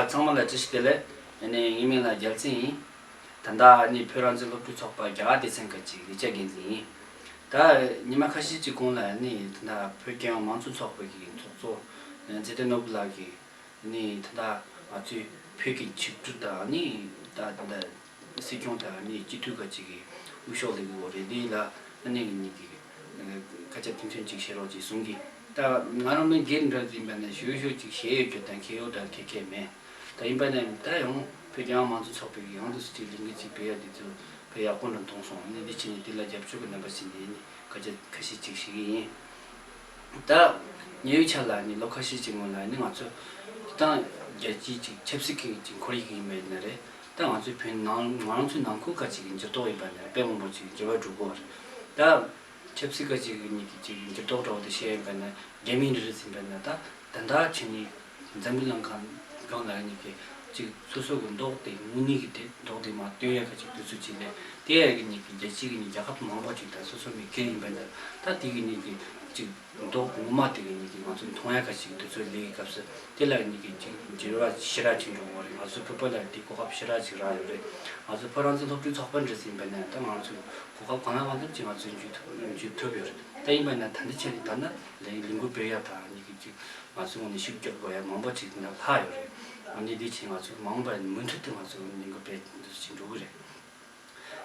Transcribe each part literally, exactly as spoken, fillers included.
ཚང་མ་ལ་བཀྲ་ཤིས་བདེ་ལེགས། ཨ་ནི་ངའི་མིང་ལ་རྒྱལ་མཚན་ཡིན། ད་ལྟ་ཨ་ནི་བོད་རང་བཙན་སློབ་ཕྲུག་ཚོགས་པ་རྒྱ་གར་སྡེ་ཚན་ཁག་ཅིག་ལས་བྱེད་འགན་འཛིན་ཡིན། ད་ཉི་མ་ཁ་ཤས་ཅིག་གོང་ལ་ཨ་ནི་ད་ལྟ་བོད་རྒྱལ་ཡོངས་མང་གཙོ་ཚོགས་པ་གི་ཚོགས་གཙོ་ཚེ་བརྟན་ནོར་བུ་ལགས་ཀྱིས་ཨ་ནི་ད་ལྟ་ང་ཚོའི་བོད་ཀྱི་ཆིག་སྒྲིལ་དང་ཨ་ནི་ད་ད་ལྟ་སྲིད་སྐྱོང་དང་ཨ་ནི་སྤྱི་འཐུས་ཁག་ཅིག་གི་དབུ་ཤོག་ལེགས་ཡོད་རེད། འདི་ལ་ཨ་ནི་ངེད་གཉིས་ཀྱིས་བཀའ་རྒྱ་དུས་མཚུངས་ཅིག་བཤད་རོགས་ཅིག་གསུང་གི། ད་ང་རང་མི་སྒེར་འདྲ་ཡིན་པ་ན་ཞུ་ཞུ་ཅིག་བཤད་ཡོད་རྒྱུ་དང་ཁེ་ཡོད་འདྲ་ཁེ་ཁེ་མེད། ད་ཡིན་པ་ན་ད་ཡང་བོད་རྒྱལ་ཡོངས་མང་གཙོ་ཚོགས་པའི་ཡང་དུ་སྲིད་ཀྱི་ལས་འགུལ་ཅིག་སྤེལ་ཡ་འདི་ཚོ་དཔེ་ཡག་པོ་འདྲ་མཐོང་སོང་། ཨ་ནི་འདི་ཕྱིན་ནས་འདི་ལ་རྒྱབ་སྐྱོར་གྱི་རྣམ་པ་ཞིག་འདི་ནི་བཀའ་རྒྱ་ཁ་ཤས་ཅིག་ཞུ་གི་ཡིན། ད་ཉེ་བའི་ཆར་ལ་ནི་ལོ་ཁ་ཤས་ཅིག་སྔོན་ལ་ནི་ང་ཚོ་ད་རྒྱལ་སྤྱིའི་ཅིག་ཆབ་སྲིད་ཀྱི་ཅིག་ཁོར་ཡུག་ཡིན་པ་ཡིན་ན་རེད། ད་ང་ཚོའི་བོད་ནང་ང་རང་ཚོའི་ནང་ཁུལ་ཁ་ཅིག་གི་འགྱུར་ལྡོག་ཡིན་པ་ཡིན་ན་རེད། དཔེ་མང་པོ་ཅིག་འགྱུར་བ་འགྲོ་གི་ཡོད་རེད། ད་ཆབ་སྲིད་ཁ་ཅིག་གི་ནི་ཅིག་འགྱུར་ལྡོག་འདྲ་བོ་དེ་བཤད་ཡིན་པ་ཡིན་ན་རྒྱ་མི་འདྲ་རེད་ཟིན་པ་ཡིན་ན་ད་ད་ལྟ་ཆེ་ནི་འཛམ་བུ་གླིང་སྒང་སྒང་ལ་ནི་གི་ཅིག་སོ་སོ་གི་མདོག་དེ་དངོས་གནས་ཀྱི་དེ་མདོག་དེ་མ་སྟོན་ཡ་ཁ་ཅིག་དུས་ཚོད་ཅིག་ལས་དེ་ཡ་གི་ནི་གི་རྒྱལ་སྤྱི་གི་ནི་རྒྱལ་ཁབ་མང་པོ་ཅིག་ད་སོ་སོ་མི་སྒེར་ཡིན་པ་ཡིན་ན་ད་དེ་གི་ནི་གི་ཅིག་མདོག་ངོ་མ་དེ་གི་ནི་གི་ང་ཚོ་མཐོང་ཡ་ཁ་ཅིག་དུས་ཚོད་ལས་ཀྱི་སྐབས་སུ་དེ་ལ་ནི་གི་ཅིག་འགྱུར་བ་ཞེ་དྲག་ཅིག་འགྲོ་གི་རེད། ང་ཚོ་བོད་པ་ལ་དེ་གོ་སྐབས་ཞེ་དྲག་ཅིག་རག་ཡོད་རེད། ང་ཚོ་ཕ་རན་སི་སློབ་ཕྲུག་ཚོགས་པ་འདྲ་ཟིན་པ་ན་ད་ང་ཚོ་གོ་སྐབས་གང་ལ་གང་འཚམ་ཅིག་ང་ཚོས་འཇུ་ཐུབ་འཇུ་ཐུབ་ཡོད་རེད། ད་ཡིན་པ་ན་ད་འདི་ཆེད་དུ་ད་ན་ལས་ལས་འགུལ་སྤེལ་ཡ་དང་ནི་གི་ཅིག་ང་ཚོའི་ངོས་ནས་ཤུགས་རྒྱག་དགོས་ཡ་མང་པོ་ཅིག་ད་ལྷག་ཡོད་རེད། ཨ་ནི་འདི་ཕྱིན་ང་ཚོ་མ་འོངས་པར་མུ་མཐུད་དུ་ང་ཚོ་ལས་འགུལ་སྤེལ་འདུག་ཅིག་འགྲོ་གི་རེད།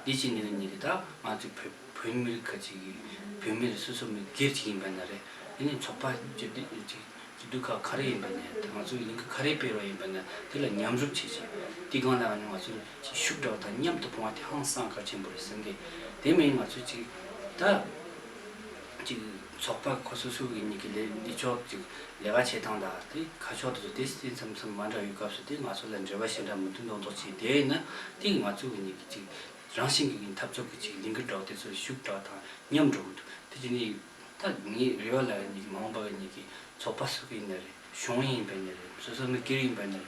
འདི་ཕྱིན་ནི་ནི་རེད། ད་ང་ཚོ་བོད་བོད་མི་རིགས་ཁ་ཅིག་གི་བོད་མི་རིགས་སོ་སོ་མི་སྒེར་ཅིག་ཡིན་པ་ན་རེད། ཨ་ནི་ཚོགས་པ་སྤྱི་འཐུས་ཅིག་སྤྱི་འཐུས་ཁག་ག་རེ་ཡིན་པ་ན་ད་ང་ཚོ་ལས་འགུལ་ག་རེ་སྤེལ་བ་ཡིན་པ་ན་དེ་ལ་མཉམ་རུབ་བྱེད་ཅིག་དེ་སྒང་ལ་ང་ཚོ་ཅིག་ཤུགས་དྲག་དང་མཉམ་དུ་སྤོང་བ་དེ་ཧང་སང་གལ་ཆེན་པོ་རེད་བསམ་གི། དེ་མིན་ང་ཚོ་ཅིག་ད། ཅིག་ཚོགས་པ་ཁོ་སོ་སོ་གི་ཉིད་ཀྱི་ལས་ལས་ཕྱོགས་ཅིག་ལས་ཀ་བྱེད་སྟངས་དང་དེ་ཁ་ཕྱོགས་དེ་ཚོ་དེ་སེམས་ཙམ་ཙམ་མ་འདྲ་བའི་སྐབས་སུ་དེ་ང་ཚོ་ལ་འབྲེལ་བ་ཞེ་དྲག་མི་མཐུན་མདོག་མདོག་བྱས་དེ་ཡིན་ན་དེ་ང་ཚོ་གི་ཉིད་ཀྱི་ཅིག་རང་བཞིན་གྱི་འཐབ་རྩོད་ཀྱི་ཅིག་ལས་འགུལ་འདྲ་བོ་དེ་ཚོ་ཤུགས་དྲག་དང་མཉམ་འགྲོ་གི་འདུག་དེ་ཅི་ནི་ད་ངའི་རེ་བ་ལ་ཉིད་ཀྱི་མ་འོངས་པ་གི་ཉིད་ཀྱི་ཚོགས་པ་སུ་གི་ཡིན་ན་རེད། གཞུང་ཡིན་པ་ཡིན་ན་རེད། སོ་སོ་མི་སྒེར་ཡིན་པ་ཡིན་ན་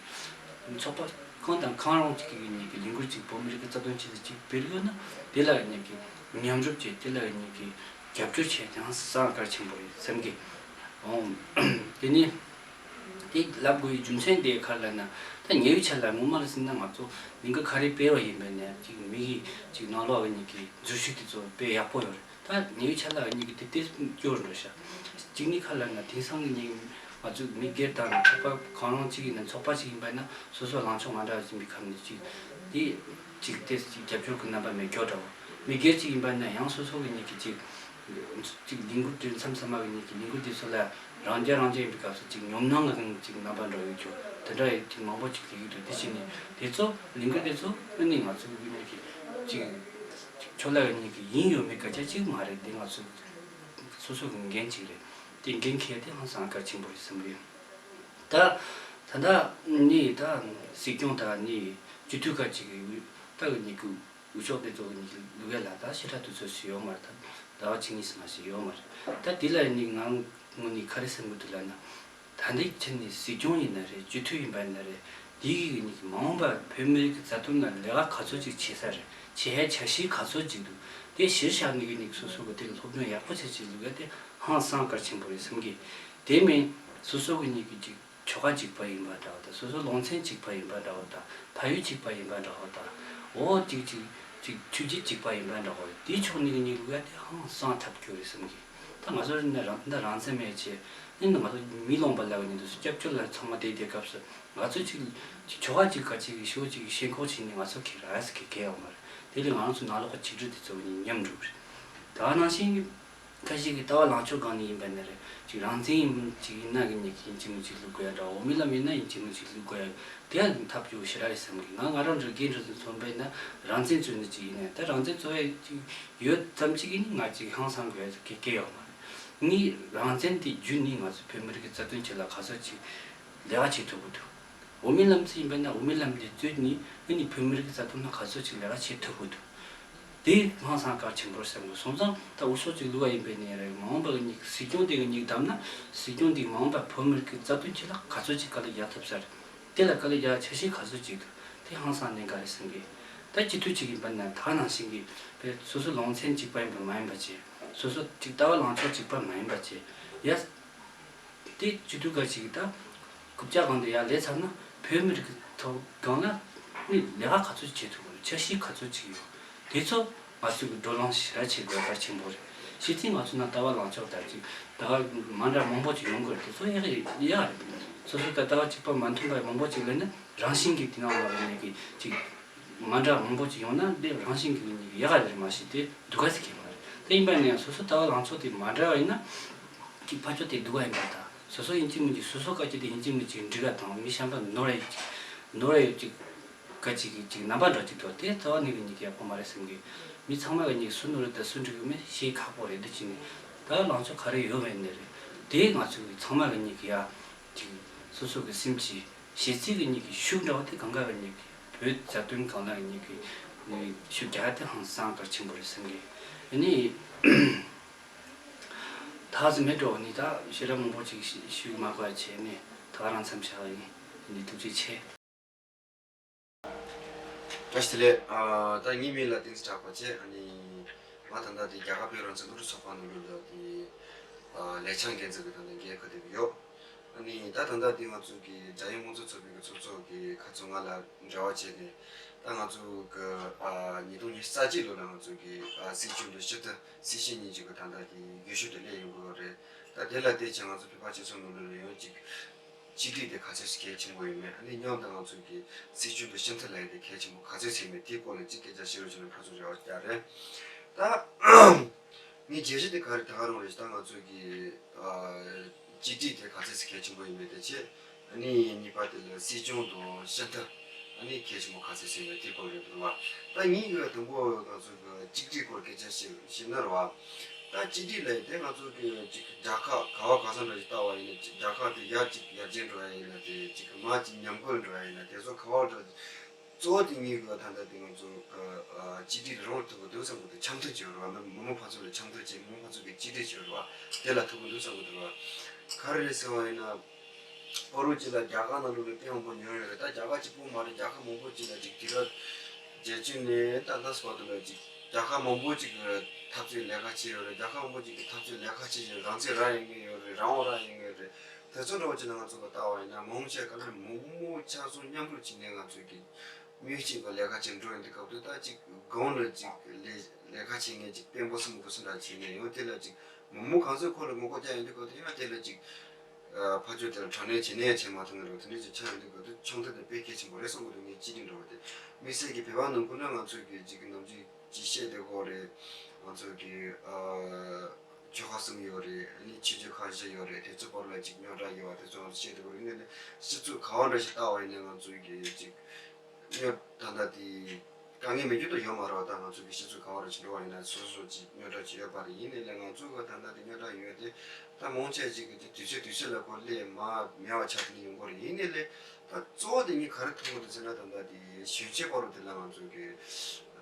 རེད། ཚོགས་པ་གང་དང་གང་རུང་གཅིག་གི་ཉིད་ཀྱི་ལས་འགུལ་གཅིག་བོད་མི་རིགས་ཀྱི་རྩ་དོན་ཆེད་དུ་གཅིག་སྤེལ་ཡོད་ན་དེ་ལ་ཉིད་ཀྱི་མཉམ་རུབ་བྱས་དེ་ལ་ཉིད་ཀྱི་རྒྱབ་སྐྱོར་བྱས་ཀྱང་སང་གལ་ཆེན་པོ་རེད་བསམ་གི། འོང་། དེ་ནི་དེ་ལབ་དགོས་ཡི་རྒྱུ་མཚན་དེ་ག་ལ་ན་ད་ཉེ་བའི་ཆར་ལ་ངོ་མ་ལ་ཟིན་ན་ང་ཚོ་ལས་འགུལ་ག་རེ་སྤེལ་བ་ཡིན་པ་ཡིན་ན་གཅིག་མི་གི་གཅིག་ནང་ལོགས་ཀྱི་ཉིད་ཀྱི་འཛུལ་ཞུགས་དེ་ཚོ་དཔེ་ཡག་པོ་ཡོད་རེད། ད་ཉེ་བའི་ཆར་ལ་ཉིད་ཀྱི་དེ་དེ་སྐྱོར་འགྲོ་ཤག་གཅིག་ནི་ག་ལ་ན་དེང་སང་གི་ཉིད་ང་ཚོ་མི་སྒེར་དང་ཚོགས་པ་གང་རུང་གཅིག་ཡིན་ན་ཚོགས་པ་གཅིག་ཡིན་པ་ན་སོ་སོ་ལངས་ཕྱོགས་མ་འདྲ་བ་ཟིན་པའི་ཁམས་ནས་གཅིག་དེ་གཅིག་དེ་གཅིག་རྒྱབ་སྐྱོར་གྱི་རྣམ་པ་མེད་སྐྱོ་འདྲ་བོ། མི་སྒེར་གཅིག་ཡིན་པ་ན་ཡང་སོ་སོ་གི་ཉིད་ཀྱི་གཅིག་གཅིག་ལས་འགུལ་དེ་མཚམས་མཚམས་མ་གི་ཉིད་ཀྱི་ལས་འགུལ་དེ་ཚོ་ལ་རང་རྐྱ་རང་རྐྱ་ཡིན་པའི་སྐབས་སུ་གཅིག་ཉོབ་སྣང་གི་གཅིག་རྣམ་པ་འདྲ་ཡོད་ཀྱོ། དེ་འདྲ་ཡི་གཅིག་མང་པོ་གཅིག་ལས་ཀྱི་འདུག་དེ་བཞིན་ནི་དེ་ཚོ་ལས་འགུལ་དེ་ཚོ་ཨ་ནི་ང་ཚོ་གི་ཉིད་ཀྱི་གཅིག་ཕྱོགས་ལ་གི་ཉིད་ཀྱི་ཡིན་ཡོད་མེད་སྐད་ཆ་གཅིག་མ་རེད། དེ་ང་ཚོ་སོ་སོ་གི་འགན་གཅིག་རེད། དེ་འགན་འཁྱེར་དེ་ཧང་སང་གལ་ཆེན་པོ་རེད་བསམ་གི། ད་ད་ལྟ་ནི་ད་སྲིད་སྐྱོང་དང་ནི་སྤྱི་འཐུས་ཁག་ཅིག་གི་ད་གི་ཉིད་ཀྱི་འུ་ཅག་དེ་ཚོ་གི་ཉིད་ཀྱི་ལུགས་ཡ་ལ་ད་ཞེ་དྲག་དུས་ཚོད་ཞིག་ཡོད་མ་རེད། ད་ཟླ་བ་གཅིག་གཉིས་ཙམ་ཞིག་ཡོད་མ་རེད། ད་དེ་ལ་ནི་ང་ངོ་ནི་ག་རེ་བསམ་གི་འདུག་ལབ་ན། ད་ལྟའི་ཆ་ནས་སྲིད་སྐྱོང་ཡིན་ན་རེད། སྤྱི་འཐུས་ཡིན་པ་ཡིན་ན་རེད། དེའི་གི་ནི་མ་འོངས་པར་བོད་མི་རིགས་ཀྱི་རྩ་དོན་ལ་ལས་ཀ་ག་ཚོད་ཅིག་བྱེད་ས་རེད། བྱེད་ཡ་འཆར་གཞི་ག་ཚོད་ཅིག་འདུག་དེ་གཞིར་བཞག་ནས་གི་ནི་སོ་སོ་གི་དེ་ལ་སློབ་སྦྱོང་ཡག་པོ་བྱེད་ཅིག་ལུགས་ཡ་དེ་ཧང་སང་གལ་ཆེན་པོ་རེད་བསམ་གི། དེ་མིན་སོ་སོ་གི་ནི་གི་ཅིག་ཆོལ་ཁ་གཅིག་པ་ཡིན་པ་འདྲ་བ་དང་སོ་སོ་ལུང་ཚན་གཅིག་པ་ཡིན་པ་འདྲ་བ་དང་ཕ་ཡུལ་གཅིག་པ་ཡིན་པ་འདྲ་བ་དང་འོ་ཅིག་ཅིག་ཅིག་ཆོས་བརྒྱུད་གཅིག་པ་ཡིན་པ་འདྲ་བ་དེའི་ཕྱོགས་ནས་གི་ནི་ལུགས་ཡ་དེ་ཧང་སང་ཐབས་སྐྱོ་རེད་བསམ་གི། ད་ང་ཚོ་འདི་རང་འདི་རང་བཙན་མེད་ཅེས། ཨ་ནི་ང་ཚོ་མི་ལོངས་པ་ལབ་ནི་འདུག་སྐྱབས་བཅོལ་ལ་ཚང་མ་བསྡད་དེ་སྐབས་སུ་ང་ཚོ་གཅིག་གཅིག་ཆོལ་ཁ་གཅིག་ཁ་གཅིག་གི་ཕྱོགས་གཅིག་གི་ཞེན་ཁོག་བྱས་ནས་ང་ཚོ་གི་ར་ས་གི་གལ་ཡོད་མ་རེད། དེ་ལས་ང་རང་ཚོ་ནང་ལོགས་ཀྱི་ཆིག་སྒྲིལ་དེ་ཚོ་ནི་ཉམས་འགྲོ་གི་རེད། ད་ག་ནང་བཞིན་གྱི་ཁ་ཤས་ཀྱི་ལྟ་བ་ལངས་ཕྱོགས་སྒང་ནས་ཡིན་པ་ན་རེད། གཅིག་རང་བཙན་ཡིན་གཅིག་ཡིན་ན་གི་ནི་ཡིན་གཅིག་མིན་གཅིག་བླུག་དགོས་ཡ་འདྲ། འོས་མི་ལམ་ཡིན་ན་ཡིན་གཅིག་མིན་གཅིག་བླུག་དགོས་ཡ་དེ་ཡང་ཐབས་སྐྱོ་ཞེ་དྲག་རེད་བསམ་གི། ང་ང་རང་འདྲ་རྒན་འདྲ་ཚོ་མཚོན་པ་ཡིན་ན་རང་བཙན་རྩོད་ནི་གཅིག་ཡིན་ནའི་ད་རང་བཙན་རྩོད་ཡ་གཅིག་ཡོད་ཙམ་གཅིག་གིས་ནི་ང་གཅིག་ཧང་སང་དགོས་ཡ་གི་སྐལ་ཡོད་མ་རེད། ངས་རང་བཙན་དེ་བརྒྱུད་ནས་ང་ཚོ་བོད་མི་རིགས་ཀྱི་རྩ་དོན་ཆེད་ལ་ག་ཚོད་ཅིག་ལས་ཀ་བྱེད་ཐུབ་ཀྱི་འདུག་འོས་མི་ལམ་ཚོ་ཡིན་པ་ན་འོས་མི་ལམ་དེ་བརྒྱུད་ནས་ཨ་ནི་བོད་མི་རིགས་ཀྱི་རྩ་དོན་ལ་ག་ཚོད་ཅིག་ལས་ཀ་བྱེད་ཐུབ་ཀྱི་འདུག་དེ་ཧང་སང་གལ་ཆེན་པོ་རེད་བསམ་གི། སོང་ཙང་ད་འུ་ཚོ་ཅིག་བླུག་པ་ཡིན་པས་ནས་རེད། མ་འོངས་པ་གི་ཉིད་སྲིད་སྐྱོང་དེ་གི་ཉིད་བདམས་ན་སྲིད་སྐྱོང་དེ་མ་འོངས་པ་བོད་མི་རིགས་ཀྱི་རྩ་དོན་ཆེད་ལ་ག་ཚོད་ཅིག་དཀའ་ལས་རྒྱག་ཐུབ་ས་རེད། དེ་ལ་དཀའ་ལས་རྒྱག་འཆར་གཞི་ག་ཚོད་ཅིག་འདུག་དེ་ཧང་སང་གནད་འགག་རེད་བསམ་གི། ད་སྤྱི་འཐུས་ཅིག་ཡིན་པ་ན་ད་ནང་བཞིན་གྱི་བས་སོ་སོ་ལུང་ཚན་གཅིག་པ་ཡིན་པ་མ་ཡིན་པ་བྱས། སོ་སོ་ཅིག་ལྟ་བ་ལངས་ཕྱོགས་གཅིག་པ་མ་ཡིན་པ་བྱས། ཡ། དེ་སྤྱི་འཐུས་ཁག་ཅིག་ད་རྐུབ་བཀྱག་སྒང་དུ་ཡར་སླེབས་ཚར་ན་ བོད་མི་རིགས་ཀྱི་ཐོག་སྒང་ལ་ནི་ལས་ཀ་ག་ཚོད་བྱེད་ཐུབ་དགོས་རེད། འཆར་གཞི་ག་ཚོད་ཅིག་ཡོད། དེ་ཚོ་ང་ཚོས་ཀྱི་བགྲོ་གླེང་ཞེ་དྲག་བྱེད་དགོས་གལ་ཆེན་པོ་རེད། ཕྱི་ཚེས་ང་ཚོ་ནང་ལྟ་བ་ལངས་ཕྱོགས་དང་ཅིག་ལྟ་བ་མ་འདྲ་མང་པོ་ཅིག་ཡོང་དགོས་རེད། དེ་ཚོ་ཡག་ཡག་རེད། སོ་སོ་དང་ལྟ་བ་གཅིག་པ་མ་མཐུན་པ་མང་པོ་ཅིག་ལས་ན་རང་བཞིན་གྱིས་དེ་ནང་ལ་ནི་གི་ཅིག་མ་འདྲ་མང་པོ་ཅིག་ཡོང་ན་དེ་རང་བཞིན་གྱིས་ཡག་རེད་མ་གཞི་དེ་སྡུག་ག་ཟེར་གྱི་མ་རེད། དེ་ཡིན་པ་ནས་སོ་སོ་ལྟ་བ་ལངས་ཕྱོགས་དེ་མ་འདྲ་བ་ཡིན་ན་ཅིག་ཕར་ཕྱོགས་དེ་སྡུག་ག་ཡིན་པ་དང་། སོ་སོ་ཡིན་གཅིག་མིན་གཅིག་སོ་སོ་བཀའ་ཀྱི་དེ་ཡིན་གཅིག་མིན་གཅིག་འགྲིག་ག་དང་མི་གཞན་པ་ནོར་ཡ་ཡོད་ཅིག་ནོར་ཡ་ཡོད་ཅིག་ག་ཅིག་གི་ཅིག་རྣམ་པ་འདྲ་ཅིག་འདུག་དེ་རྩ་བ་ནས་གི་ཉིད་ཀྱི་ཡག་པོ་མ་རེད་བསམ་གི། མི་ཚང་མ་གི་ཉིད་སུ་ནོར་རེད་དང་སུ་འགྲིག་གི་མེད་ཤེས་ཁག་པོ་རེད། འདི་ཅི་ནས་ད་ལངས་ཕྱོགས་ག་རེ་ཡོད་མེད་ནས་རེད། དེ་ང་ཚོ་གི་ཚང་མ་གི་ཉིད་ཀྱི་ཡ་ཅིག་སོ་སོ་གི་སེམས་ཀྱི་གཞས་ཚིག་གི་ཉིད་ཀྱི་ཤུགས་འདྲ་བ་དེ་གང་ག་གི་ཉིད་ཀྱི་བོད་རྩ་དོན་གང་ལ་གི་ཉིད་ཀྱི་ནི་ཤུགས་རྒྱག་ཡ་དེ་ཧང་སང་གལ་ཆེན་པོ་རེད་བསམ་གི། ཨ་ནི་ད་ཟི་མེད་འགྲོ་ནི་ད་ཞེ་དྲག་མང་པོ་ཅིག་ཞུ་གི་མ་དགོས་བྱས་ནས་ད་ག་རང་མཚམས་བཞག་ཡིན། ཨ་ནི་ཐུགས་རྗེ་ཆེ། བཀྲ་ཤིས་བདེ་ལེགས། ཨ། ད་ངའི་མིང་ལ་བསྟན་འཛིན་གྲགས་པ་བྱས། ཨ་ནི་ང་ད་ལྟ་དེ་རྒྱ་གར་བོད་རང་བཙན་སློབ་ཕྲུག་ཚོགས་པ་ནང་ལོགས་ལ་དེ་ཨ་ལས་བྱང་འགན་འཛིན་གྱི་ད་ལྟ་འགན་ཁུར་བསྡད་ཀྱི་ཡོད། ཨ་ནི་ད་ད་ལྟ་དེ་ང་ཚོ་གི་རྒྱལ་ཡོངས་དམངས་གཙོ་ཚོགས་པའི་གི་ཚོགས་གཙོ་གི་ཁ་ཚོ་ང་ལ་འབྲེལ་བ་བྱས་ནས་ད་ང་ཚོ་གི་ཨ་ཉིས་སྟོང་ཉི་ཤུ་རྩ་གཅིག་ལོ་ལ་ང་ཚོ་གི་ཨ་སྲིད་སྐྱོང་དང་སྤྱི་འཐུས་སྲིད་སྤྱི་གཉིས་ཀྱི་གི་ད་ལྟ་གི་འོས་ཤོག་དེ་སླེབས་ཡོང་གི་ཡོད་རེད། ད་དེ་ལ་བལྟས་ཀྱང་ང་ཚོ་བོད་པ་སྤྱི་ཚོགས་ནང་ལོགས་ལ་ཡང་ཅིག་གཅིག་སྒྲིལ་དེ་ག་ཚོད་ཞིག་གལ་ཆེན་པོ་ཡོད་མེད། ཨ་ནི་མཉམ་དུ་ང་ཚོ་གི་སྲིད་སྐྱོང་དང་སྤྱི་འཐུས་ལ་ཡང་དེ་གལ་ཆེན་པོ་ག་ཚོད་ཟིན་མེད་དེའི་སྐོར་ལ་གཅིག་སྐད་ཆ་བཤད་རོགས་བྱས་ན་ཕར་ཚུར་རེ་བ་རྒྱག་རེད། ད་ངའི་བརྗོད་གཞི་དེ་ག་རེ་ད་ག་རང་རེད། ད་ང་ཚོ་གི་ཨ་གཅིག་སྒྲིལ་དེ་ག་ཚོད་ཞིག་གལ་ཆེན་པོ་ཡོད་མེད་དེ་བྱས། ཨ་ནི་གཉིས་པ་དེ་ལ་སྲིད་སྐྱོང་དང་སྤྱི་འཐུས་ཨ་ནི་གལ་ཆེན་པོ་ག་ཚོད་ཟིན་མེད་དེའི་སྐོར་རེད་འདུག་བ། ད་ངའི་གི་དང་པོ་ང་ཚོ་གི་གཅིག་སྒྲིལ་སྐོར་སྐད་ཆ་བཤད་བཤད་ན་རེད་བ། ད་གཅིག་སྒྲིལ་ལབ་ཡས་དེ་ང་ཚོ་གི་ཅིག་རྒྱལ་ཁབ་ག་བ་ག་ས་འདྲ་ཞིག་ལྟ་བ་ཡིན་ན་ཅིག་རྒྱལ་ཁབ་དེ་ཡར་ཅིག་ཡར་རྒྱས་འགྲོ་ཡ་ཡིན་ན་དེ་ཅིག་མར་ཅིག་ཉམས་རྒུད་འགྲོ་ཡ་ཡིན་ན་དེ་ཚོ་ག་བ་འགྲོ། གཙོ་བོ་དེ་ངེད་ཀྱི་ད་ལྟ་དེ་ང་ཚོ་གི་ཨ་གཅིག་སྒྲིལ་རང་ཐུབ་ཀྱི་འདུག་བསམ་གི་འདུག་འཆམ་མཐུན་བྱེད་རོགས་མི་མི་མང་ཕར་ཚུར་ལ་འཆམ་མཐུན་བྱེད། མི་མང་ཕར་ཚུར་གི་གཅིག་སྒྲིལ་བྱེད་རོགས་དེ་ལ་ཐུབ་ཀྱི་འདུག་བསམ་གི་འདུག་བ། ག་རེ་རེད་ཟེར་བ་ཡིན་ན། ཕ་རོལ་ཅིག་ལ་རྒྱ་གར་ནང་ལོགས་ལ་དཔེ་མང་པོ་ཉོས་ཡོད་རེད། ད་རྒྱ་གར་གཅིག་པོ་མ་རེད། རྒྱལ་ཁབ་མང་པོ་ཅིག་ལ་ཅིག་དུས་རབས་བརྒྱད་ཅུ་ནས་ད་ལྟ་བར་དུ་ལ་ཅིག་རྒྱལ་ཁབ་མང་པོ་ཅིག་གི་འཐབ་རྩོད་ལས་ཀ་བྱས་ཡོད་རེད། རྒྱལ་ཁབ་མང་པོ་ཅིག་གི་འཐབ་རྩོད་ལས་ཀ་བྱས་ཡོད། རང་བཙན་རག་ཡོང་གི་ཡོད་རེད། རང་དབང་རག་ཡོང་གི་ཡོད་རེད། དེ་ཚོ་འདྲ་བོ་ཅིག་ལ་ང་ཚོ་གི་ལྟ་བ་ཡིན་ན་མང་ཆེ་ག་ལེར་མང་མོ་ཆ་ཚང་མཉམ་རུབ་བྱས་ནས་ང་ཚོ་གི་མི་གཅིག་གི་ལས་ཀ་བྱེད་འགྲོ་ཡོང་དུས་སྐབས་དུ་ད་ཅིག་གང་ལ་ཅིག་ལས་ལས་ཀ་བྱེད་མཁན་ཅིག་དཔོན་པོ་གསུམ་དགུ་གསུམ་འདྲ་བྱས་ནས་ཡང་དེ་ལ་ཅིག་མང་མོ་གང་ཚོད་ཁོ་ལ་ངོ་རྒོལ་རྒྱག་ཡོང་དུས་སྐབས་དུ་ཡང་དེ་ལ་ཅིག་ཨ་ཕར་ཕྱོགས་དེ་ལ་དྲག་གནོན་བྱེད་ནས་བྱེད་མ་ཐུབ་ནས་རོ། དེ་འདྲ་ཅིག་ཆགས་ཡོང་དུས་སྐབས་དུ་འཆམ་མཐུན་དེ་དཔེ་གལ་ཆེན་པོ་རེད་བསམ་གི་འདུག་ངས་གཅིག་སྒྲིལ་འགྲོ་བ་དེ་དམིགས་བསལ་གྱི་བོད་པ་ནང་ཁུལ་ན་ང་ཚོས་གི་ཅིག་ནམ་རྒྱུན་ཅིག་བཤད་བསྡད་ཀྱི་ཡོད་རེད། ང་ཚོ་གི་ཨ་ཆོལ་ཁ་གསུམ་ཡོད་རེད། ཨ་ནི་ཆོས་བརྒྱུད་ཁག་བཞི་ཡོད་རེད། དེ་ཚོ་བར་ལ་ཅིག་རྙོག་དྲ་ཡོད་པ་དེ་ཚོ་བཤད་བསྡད་ཀྱི་ཡོད་རེད། ཡིན་ནའི་སྤྱི་ཚོགས་ག་བ་འདྲ་ཞིག་ལྟ་བ་ཡིན་ནའི་ང་ཚོའི་གི་ཅིག་རྙོག་ད་ལྟ་དེ་དཀའ་ངལ་མེད་རྒྱུ་དང་ཡོད་མ་རེད་བ། ད་ང་ཚོ་གི་སྤྱི་ཚོགས་ག་བ་རུ་ཕྱིན་འགྲོ་བ་ཡིན་ན་སོ་སོ་ཅིག་རྙོག་དྲ་ཅིག་ཡོད་པ་རེད། ཡིན་ནའི་ལས་ང་ཚོ་གི་ད་ལྟ་དེ་རྙོག་དྲ་ཡོད་དེ་ད་མང་ཆེ་ཅིག་གི་དུས་ཚོད་དུས་ཚོད་ལ་ཁོ་སླེབས་མ་མེད་པ་ཆགས་ནས་ཡོང་གི་རེད། ཡིན་ནའི་ལས་ད་གཙོ་བོ་དེ་ངས་ག་རེ་མཐོང་གི་འདུག་ཟེར་ན་ད་ལྟ་དེ་གཞོན་སྐྱེས་བར་དུ་དེ་ལ་ང་ཚོ་གི་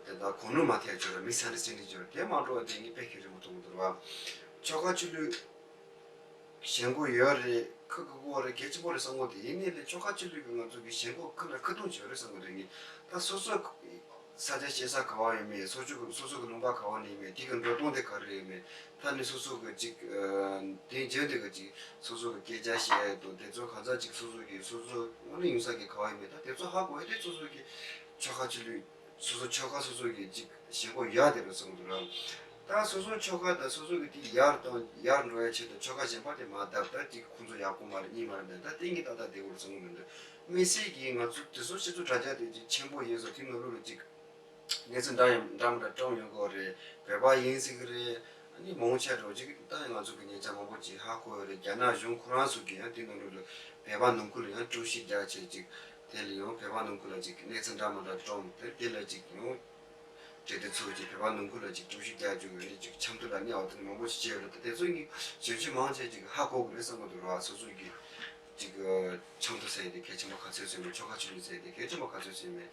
དེ་ད་གོ་ནོར་མ་ཐེབས་ཅོག་ར་མི་སན་ཌར་སི་ཊེན་ཌིང་ཅོག་ར་དེ་མ་འགྲོ་བ་དེ་ངས་དཔེ་ཁྱད་ཆོས་མ་མཐོང་གི་འདུག་ར་བ། ཆོལ་ཁ་ཆོས་ལུགས། ཞེན་ཁོག་ཡོད་རེད། ཁག་ཁག་པོ་རེད། གལ་ཆེན་པོ་རེད་བསམ་གི་འདུག་ཡིན་ནའི་ལས་ཆོལ་ཁ་ཆོས་ལུགས་ཀྱི་ང་ཚོ་གི་ཞེན་ཁོག་ཁག་ལ་ཁག་གཏོང་བྱེད་རེད་བསམ་གི་འདུག་ངས་ད་སོ་སོ་ས་ཆ་བཤད་ས་ག་བ་ཡོད་མེད། སོ་ཆོས་ཀྱི་སོ་སོ་གི་ལུང་པ་ག་བ་ནས་ཡོད་མེད། དེ་གི་འགྲོ་སྟངས་དེ་ག་རེ་ཡོད་མེད། ད་ནི་སོ་སོ་གི་ཅིག་དེ་བྱས་དེ་གི་ཅིག་སོ་སོ་གི་སྐད་ཆ་བཤད་ཡ་དང་དེ་ཚོ་ག་ཚོད་ཅིག་སོ་སོ་གི་སོ་སོ་དངོས་གནས་ཡོང་ས་གི་ག་བ་ཡོད་མེད། ད་དེ་ཚོ་ཧ་གོ་ཡ་དེ་སོ་སོ་གི་ཆོལ་ཁ་ཆོས་ལུགས། སོ་སོ་ཆོལ་ཁ་སོ་སོ་གི་ཅིག་ཞེན་ཁོག་ཡག་དེ་རུ་སོང་འདུག་ར། ད་སོ་སོ་ཆོལ་ཁ་དང་སོ་སོ་གི་དེ་ཡར་དང་ཡར་འགྲོ་ཡ་ཆེད་དུ་ཆོལ་ཁ་གཞན་པ་དེ་མ་བསྡད། ད་ཅིག་ཁོང་ཚོ་ཡག་པོ་མ་རེད་གཉིས་མ་རེད་མེད། ད་དེ་ངས་ཏག་ཏག་བསྡད་དགོས་རུ་སོང་གི་མི་འདུག་དམིགས་བསལ་གྱིས་ང་ཚོ་དེ་ཚོ་སྤྱི་ཚོགས་དྲ་རྒྱ་དེ་ཅིག་ཆེན་པོ་ཡིན་ཙང་དེ་ནང་ལོགས་ལ་ཅིག་གནས་ཚུལ་འདྲ་ཡང་འདྲ་མི་འདྲ་བཀྲམ་ཡོང་གི་རེད། བོད་པ་ཡིན་ཟེར་གི་རེད། ཨ་ནི་མང་ཆེ་འགྲོ་ཅིག་ད་ང་ཚོ་གི་ཉེ་ཆར་མང་པོ་ཅིག་ཧ་གོ་ཡོད་རེད། རྒྱ་ནག་གཞུང་ཁོ་རང་ཚོ་གི་ཡང་དེ་ནང་ལོགས་ལ་བོད་པ་ནང་ཁུལ་ལ་ཡང་དཀྲུག་ཤིང་རྒྱག་བྱས་ཅིག་དེ་ལ་ཡང་བོད་པ་ནང་ཁུལ་ལ་ཅིག་གནས་ཚུལ་འདྲ་མི་འདྲ་བཀྲམ་དེ་དེ་ལ་ཅིག་ཡང་འབྲེལ་གཏུག་ཚུགས་ཅིག་བོད་པ་ནང་ཁུལ་ལ་ཅིག་དཀྲུག་ཤིང་རྒྱག་རྒྱུ་ཡོད་རེད། ཅིག་འཆམ་མཐུན་ལ་གནས་བ་དེ་མང་པོ་ཞིག་བྱས་ཡོད་རེད། ད་དེ་ཚོ་ངས་གཞོན་སྐྱེས་མང་ཆེ་ཅིག་ཧ་གོ་གི་རེད་བསམ་གི་འདུག་ར། སོ་སོ་གི་ཅིག་འཆམ་མཐུན་ཟེར་ཡ་དེ་གལ་ཆེན་པོ་ག་ཚོད་ཟེར་མེད། ཆོལ་ཁ་ཆོས་ལུགས་ཟེར་ཡ་དེ་གལ་ཆེན་པོ་ག་ཚོད་ཟེར་མེད།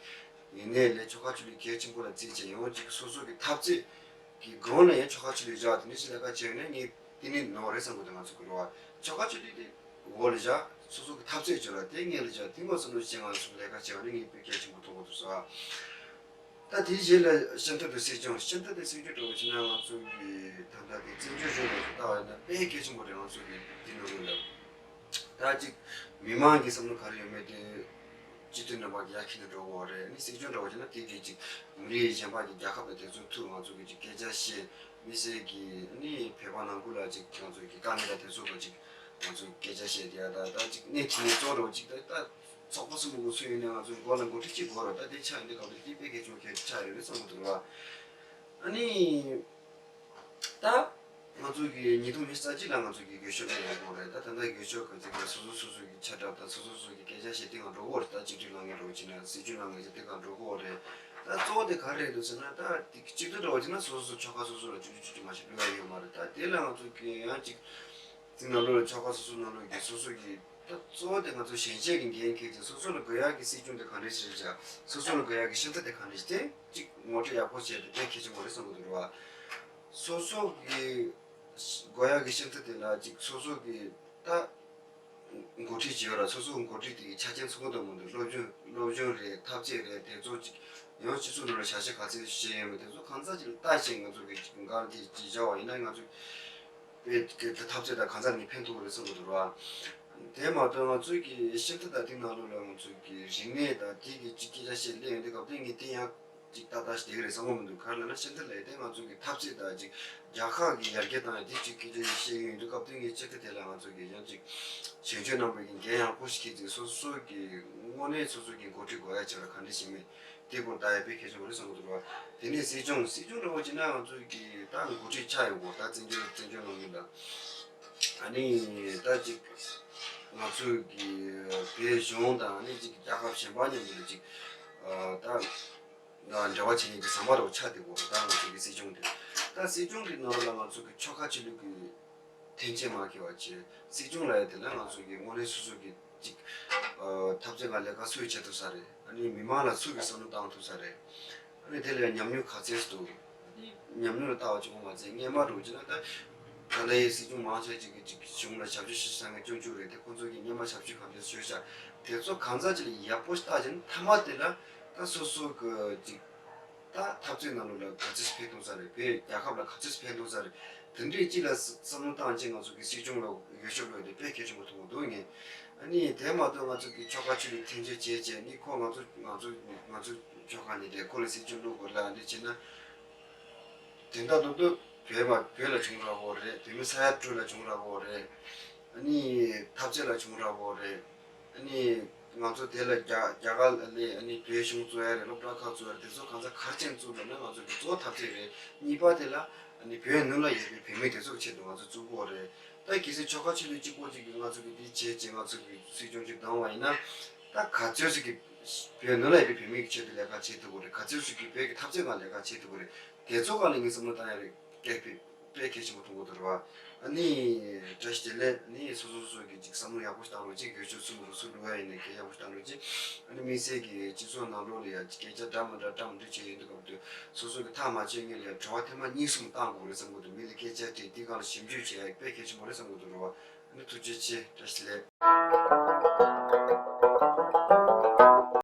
ཡིན་ནའི་ལས་ཆོལ་ཁ་ཆོས་ལུགས་གལ་ཆེན་པོ་ལ་བརྩིས་བྱས་ཡང་ཅིག་སོ་སོ་གི་འཐབ་རྩོད་ཀྱི་སྒང་ལ་ཡང་ཆོལ་ཁ་ཆོས་ལུགས་བཞག་དེ་འདྲ་ཞིག་ལས་ཀ་བྱས་ཡོད་ན་ངས་དེ་ནི་ནོར་རེད་བསམ་གི་འདུག་ང་ཚོ་གི་རེད་བ། ཆོལ་ཁ་ཆོས་ལུགས་དེ་འོག་ལ་བཞག་སོ་སོ་གི་འཐབ་རྩོད་བྱས་ལ་དེ་སྔོན་ལ་བཞག་དེ་ངོ་བསམ་བློ་བྱས་ང་ཚོ་ལས་ཀ་བྱས་པ་ནི་ངས་དཔེ་གལ་ཆེན་པོ་མཐོང་གི་འདུག་ཟེར་བ། ད་དེའི་རྗེས་ལ་སྤྱི་འཐུས་དང་སྲིད་སྐྱོང་། སྤྱི་འཐུས་དང་སྲིད་སྐྱོང་འདྲ་བོ་བྱས་ན་ང་ཚོ་གི་ད་ལྟ་དེ་བཙན་བྱོལ་གཞུང་ལ་ལྟ་བ་ཡིན་ན་དཔེ་གལ་ཆེན་པོ་རེད། ང་ཚོ་གི་དེ་ནང་ལོགས་ལ་ད་ཅིག་མི་མང་གི་བསམ་བློ་ག་རེ་ཡོད་མེད་དེ། སྤྱི་འཐུས་རྣམ་པ་གི་ཡར་འཁྱེར་ནས་འགྲོ་གི་ཡོད་རེད། ཨ་ནི་སྲིད་སྐྱོང་འདྲ་བོ་བྱས་ན་དེ་གི་ཅིག་མི་རིགས་གཞན་པ་གི་རྒྱལ་ཁབ་དང་དེ་ཚོའི་ཐོག་ང་ཚོ་གི་ཅིག་སྐད་ཆ་བཤད། མི་སེར་གི་ཨ་ནི་བོད་པ་ནང་ཁུལ་ལ་ཅིག་ང་ཚོ་གི་དཀའ་ངལ་དང་དེ་ཚོ་གི་ཅིག་ང་ཚོ་གི་སྐད་ཆ་བཤད་དེ་ཡ་ད་ད་ཅིག་གནས་ཐིག་ནས་གཙོ་བོ་ཅིག་ད་ད་ཚོགས་པ་གསུམ་པོ་སུ་ཡིན་ནའི་ང་ཚོ་མགོ་ལ་འགོ་ཁྲིད་གཅིག་དགོས་རེད། ད་དེ་ཆགས་ཡོང་དུས་སྐབས་དེ་དཔེ་གལ་ཆེན་པོ་གལ་ཆགས་ཡོད་རེད་བསམ་གི་འདུག་ར། ཨ་ནི། ད། ང་ཚོ་གི་ཉིས་སྟོང་ཉི་ཤུ་རྩ་གཅིག་ལ་ང་ཚོ་གི་འོས་ཤོག་ལེན་ཡོང་གི་རེད། ད་ད་ལྟ་འོས་ཤོག་གི་ཚིག་ལ་སོ་སོ་སོ་སོ་གི་ཆ་འདྲ་དང་སོ་སོ་སོ་སོ་གི་སྐད་ཆ་བཤད་དེ་གང་འགྲོ་གི་རེད། ད་གཅིག་སྒྲིལ་ལངས་ངེས་འགྲོ་གི་ན་སྲིད་ཇུས་ལངས་ངེས་བྱས་དེ་གང་འགྲོ་གི་རེད། ད་གཙོ་བོ་དེ་ག་རེ་རེད་འདུག་ཟེར་ན། ད་དེ་གཅིག་སྒྲིལ་འགྲོ་གི་ན་སོ་སོ་སོ་ཆོལ་ཁ་སོ་སོ་ལ་བཅུ་བཅུ་བཅུ་བཅུ་མ་ཞིག་བླུག་ཡ་ཡོད་མ་རེད། ད་དེ་ལ་ང་ཚོ་གི་ཡང་གཅིག་ཚིག་ནང་ལོགས་ལ་ཆོལ་ཁ་སོ་སོ་ནང་ལོགས་ཀྱི་སོ་སོ་གི་ད་གཙོ་བོ་དེ་ང་ཚོ་ཞན་ཆ་གི་འགན་འཁྱེར་ཅིང་སོ་སོ་ལ་དགོས་ཡག་གི་སྲིད་སྐྱོང་དེ་གང་འདྲ་ཞིག་རེད་ཅག་སོ་སོ་ལ་དགོས་ཡག་གི་ཤིན་ཏུ་དེ་གང་འདྲ་ཞིག་དེ་གཅིག་ངོ་སྤྲོད་ཡག་པོ་བྱས་ཏེ་དཔེ་གལ་ཆེན་པོ་རེད་བསམ་གྱི་འདུག་རེད་བ། སོ་སོ་གི་དགོས་ཡག་གི་ཤིན་ཏུ་དེ་ལ་གཅིག་སོ་སོ་གི་ད་འགོ་ཁྲིད་བྱེད་ཡོད་ར། སོ་སོ་གི་འགོ་ཁྲིད་དེ་གི་ཆ་རྐྱེན་ཚང་པོ་འདུག་མི་འདུག་སློབ་སྦྱོང་སློབ་སྦྱོང་རེད། འཐབ་རྩོད་རེད། དེ་ཚོ་གཅིག་ཡང་སྤྱི་ཚོགས་ནང་ལ་བྱ་གཞག་ག་ཚད་བྱེད་ཡོད་མེད་དེ་ཚོ་གང་ཚ་གཅིག་ལ་ལྟ་བྱེད་ང་ཚོ་གི་གཅིག་འགན་དེ་གཅིག་བྱ་བ་ཡིན་ན་ང་ཚོ། པའི་འཐབ་རྩོད་དང་གང་ཟག་ནི་ཕན་ཐོགས་རེད་བསམ་གྱི་འདུག་ར། དེ་མ་གཏོགས་ང་ཚོའི་གི་ཤིན་ཏུ་དང་དེའི་ནང་ལོགས་ལ་ང་ཚོའི་གི་རིག་གནས་དང་དེ་གི་གཅིག་སྐད་ཆ་བཤད་སླེབས་ཡོང་དུས་སྐབས་དེ་ངས་དེ་ཡང་གཅིག་ཏག་ཏག་ཞིག་བསྡད་ཀྱི་རེད་བསམ་གྱི་མི་འདུག་ག་རེ་ལབ་ན་ཤིན་ཏུ་ལ་དེ་ང་ཚོའི་གི་འཐབ་རྩོད་དང་གཅིག་རྒྱལ་ཁབ་གི་ཡར་རྒྱས་དང་དེ་གཅིག་སྐད་ཆ་ཞིག་བཤད་ཀྱི་ཡོང་དུས་སྐབས་དེ་ངས་ཤིན་ཏུ་དེ་ལ་ང་ཚོ་གི་ཡང་གཅིག་གཞོན་སྐྱེས་རྣམ་པ་གི་འགན་ཡག་པོ་ཞིག་འཁྱེར་ཏེ་སོ་སོ་གི་དངོས་གནས་སོ་སོ་གི་འགོ་ཁྲིད་དགོས་ཡ་བྱེད་པ་ག་འདྲ་ཞིག་མེད། དེ་སྐོར་ལྟ་ཡ་དཔེ་གལ་ཆེན་པོ་རེད་བསམ་གྱི་འདུག་ར། དེ་ནས་སྲིད་སྐྱོང་སྲིད་སྐྱོང་འདྲ་བོ་བྱས་ན་ང་ཚོའི་གི་ད་འགོ་ཁྲིད་ཆགས་ཡོད་གོ་ད་བཙན་བྱོལ་བཙན་བྱོལ་ནང་ཡིན་ད། ཨ་ནི་ད་ཅིག་ང་ཚོའི་གི་བོད་གཞུང་དང་ཨ་ནི་ཅིག་རྒྱལ་ཁབ་གཞན་པ་མཉམ་དུ་ཅིག་ད་འབྲེལ་བ་བྱེད་མཁན་གྱི་ཟམ་པ་འདྲ་བོ་ཆགས་བསྡད་ཡོད་གོ་ད་ང་ཚོའི་གི་སྲིད་སྐྱོང་དེ། ད་སྲིད་སྐྱོང་གི་ནང་ལ་ང་ཚོ་གི་ཆོལ་ཁ་ཆོས་ལུགས་ཀྱི་འཐེན་འཁྱེར་མ་འཁྱེར་བ་བྱས། སྲིད་སྐྱོང་ལབ་ཡ་དེ་ལ་ང་ཚོ་གི་དངོས་གནས་སོ་སོ་གི་ཅིག་འཐབ་རྩོད་ཁང་ལས་ཀ་སུས་བྱེད་ཐུབ་ས་རེད། ཨ་ནི་མི་མང་ལ་སུ་གི་བསམ་བློ་བཏང་ཐུབ་ས་རེད། ཨ་ནི་དེ་ལ་ཉམས་མྱོང་ག་ཚད་འདུག་ཨ་ནི་ཉམས་མྱོང་ལ་ལྟ་བ་གཅིག་པོ་མ་ཚད་སྔས་མ་འགྲོ་གི་ན་ད་ད་ལྟའི་སྲིད་སྐྱོང་མང་ཆེ་ཅིག་གི་ཅིག་གཞུང་ལ་ཞབས་ཕྱི་ཞུ་ས་ངས་སྐྱོང་བཅུག་རེད་དེ་ཁོང་ཚོ་གི་སྔས་མ་ཞབས་ཕྱི་གང་འདྲ་ཞུས་ཤག་དེ་ཚོ་གང་ཟག་ཅིག་ལ་ཡག་པོ་ཞིག་བལྟ་བྱས་ན་མཐའ་མ་དེ་ལ་ད་སོ་སོ་གི་ཅིག་ད་འཐབ་རྩོད་ནང་ལོགས་ལ་ག་ཚོད་ཕན་ཐོགས་ས་རེད། བོད་རྒྱལ་ཁབ་ལ་ག་ཚོད་ཕན་ཐོགས་ས་རེད། དེ་འདྲའི་སྤྱི་ལ་བསམ་བློ་བཏང་བྱས་ང་ཚོ་གི་སྲིད་སྐྱོང་ལ་འོས་ཤོག་བླུགས་ཏེ་དཔེ་གལ་ཆེན་པོ་མཐོང་གི་འདུག་ངས། ཨ་ནི་དེ་མ་གཏོགས་ང་ཚོ་གི་ཆོལ་ཁ་ཆོས་ལུགས་འཐེན་འཁྱེར་བྱས་བྱས་ནི་ཁོ་ང་ཚོ་ང་ཚོ་ང་ཚོ་ཆོལ་ཁ་ནས་བསྡད་ཁོ་ལ་སྲིད་སྐྱོང་བླུགས་དགོས་ལ་འདི་བྱས་ན། དོན་དག་རྡོག་རྡོག་བོད་མ་བོད་ལ་བྱུང་ར་བོ་རེད། བོད་མི་ས་ཡ་དྲུག་ལ་བྱུང་ར་བོ་རེད། ཨ་ནི་འཐབ་རྩོད་ལ་བྱུང་ར་བོ་རེད། ཨ་ནི་ང་ཚོ་དེ་ལ་རྒྱ་རྒྱ་གར་ལ་ཨ་ནི་བོད་གཞུང་བཙུགས་ཡ་རེད། སློབ་གྲྭ་ཁག་བཙུགས་ཡ་རེད། དེ་ཚོ་གང་ཟག་གར་ཅན་བཙུགས་འགྲོ་ན་ང་ཚོ་གི་གཙོ་བོ་འཐབ་རྩོད་རེད། གཉིས་པ་དེ་ལ་ཨ་ནི་བོད་ནང་ལ་ཡོད་པའི་བོད་མི་དེ་ཚོ་གི་ཆེད་དུ་ང་ཚོ་བཙུགས་དགོས་རེད། ད་གལ་སྲིད་ཆོལ་ཁ་ཆོས་ལུགས་གཅིག་པོ་གཅིག་གིས་ང་ཚོ་གི་འདི་བྱས་བྱས་ང་ཚོ་གི་སྲིད་སྐྱོང་གཅིག་བདམས་པ་ཡིན་ན། ད་ག་ཚོད་ཅིག་གིས་བོད་ནང་ལ་ཡོད་པའི་བོད་མི་གི་ཆེད་དུ་ལས་ཀ་བྱེད་ཐུབ་དགོས་རེད། ག་ཚོད་ཅིག་གིས་བོད་ཀྱི་འཐབ་རྩོད་སྒང་ལས་ཀ་བྱེད་ཐུབ་དགོས་རེད། དེ་ཚོ་སྒང་ལ་ངས་བསམ་བློ་བཏང་ཡ་རེད། དཔེ་དཔེ་དཔེ་གལ་ཆེན་པོ་མཐོང་གི་འདུག་ར། ཨ་ནི་བཀྲ་ཤིས་བདེ་ལེགས། ཨ་ནི་སོ་སོ་སོ་སོ་གི་ཅིག་བསམ་བློ་ཡག་པོ་ཞིག་བཏང་རོགས་གྱིས། འོས་ཤོག་སུ་མི་རུང་སུ་བླུག་ཡ་ཡིན་ནའི་གལ་ཡག་པོ་ཞིག་བཏང་རོགས་གྱིས། ཨ་ནི་དམིགས་བསལ་གྱི་སྤྱི་ཚོགས་ནང་ལོགས་ལ་ཡ་སྐད་ཆ་འདྲ་མི་འདྲ་འདྲ་མི་འདྲ་བྱས་ཡོང་དུས་སྐབས་དུ་སོ་སོ་གི་ཐག་མ་ཆོད་སྔོན་ལ་ཡ་དྲི་བ་ཐེངས་མ་གཉིས་གསུམ་བཏང་དགོས་རེད་བསམ་གི་འདུག་མི་ལ་སྐད་ཆ་དྲིས་དེའི་སྒང་ལ་ཞིབ་འཇུག་བྱེད་ཡ་དཔེ་གལ་ཆེན་པོ་རེད་བསམ་གི་འདུག་ར་བ། ཨ་ནི་ཐུགས་རྗེ་ཆེ། བཀྲ་ཤིས་བདེ་ལེགས།